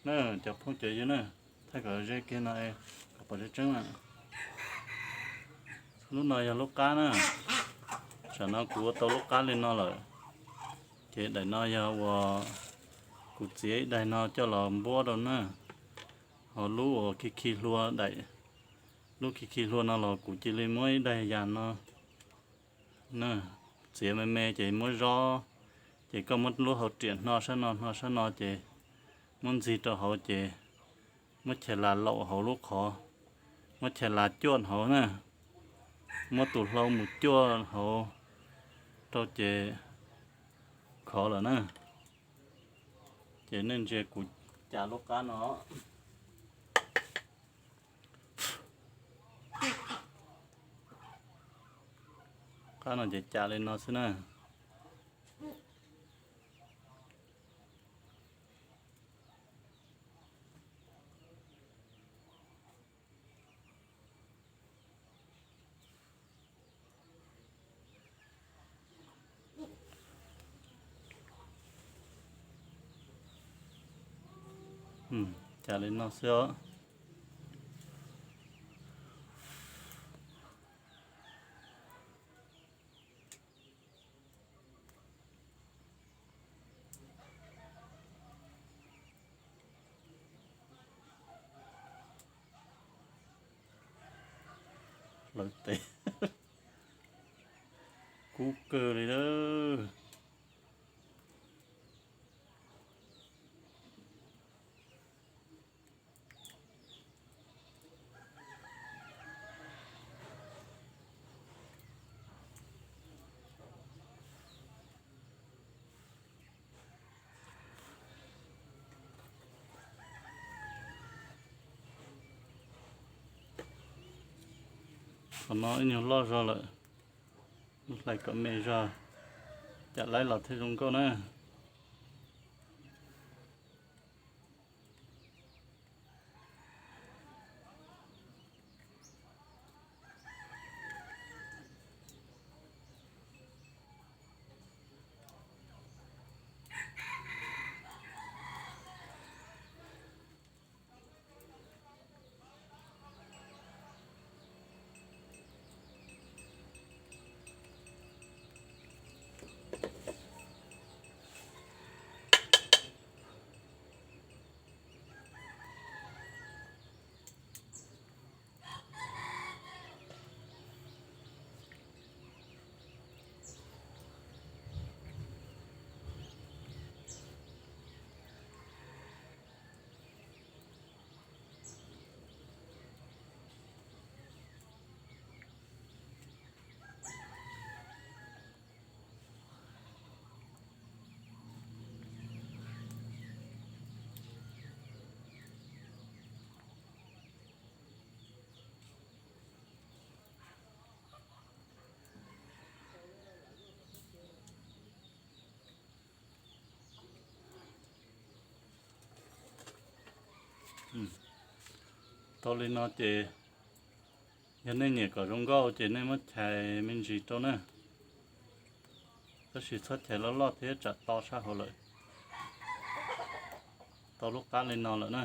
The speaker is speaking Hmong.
Na, cov phooj cov ywg na, thaij kom ze kiag no, kom pom tseeb tseeb na. Lub no yog lub qab na. Tsam no kuv ua tau lub qab li no lawm, ces daim no yog uas kuv txiav ib daim no coj los npuab rau na. Ho lub uas khi khi hlua daim, lub khi khi hlua no los kuv cia li muab ib daim yam no na, txiav me me ces muab zob, ces koj muab lub hauv riam hno sab no hno sab no ces muab ntxig rau hauv ces muab chais las laum hauv lub qhov, muab chais las cuaj hauv na, muab tus hlau mus cuaj hauv rau ces khov lawm na. Ces nej ntsia kuv cam lub qab no. Qab no ces cam li no xwb na. Cam li no xwb os. Lawv tes kub kawg li lawm. Qhov no ib nyuag loj zog lawm, hlais kom me zog, cam laib los thiaj zoo nkauj na. Tau li no ces yog nej nyiam kom zoo nkauj ces nej muab chais me ntsis rau na. Tab sis txhob chais loj loj thiab tsam to sab hauv lawm. Tau lub qab li no lawm na.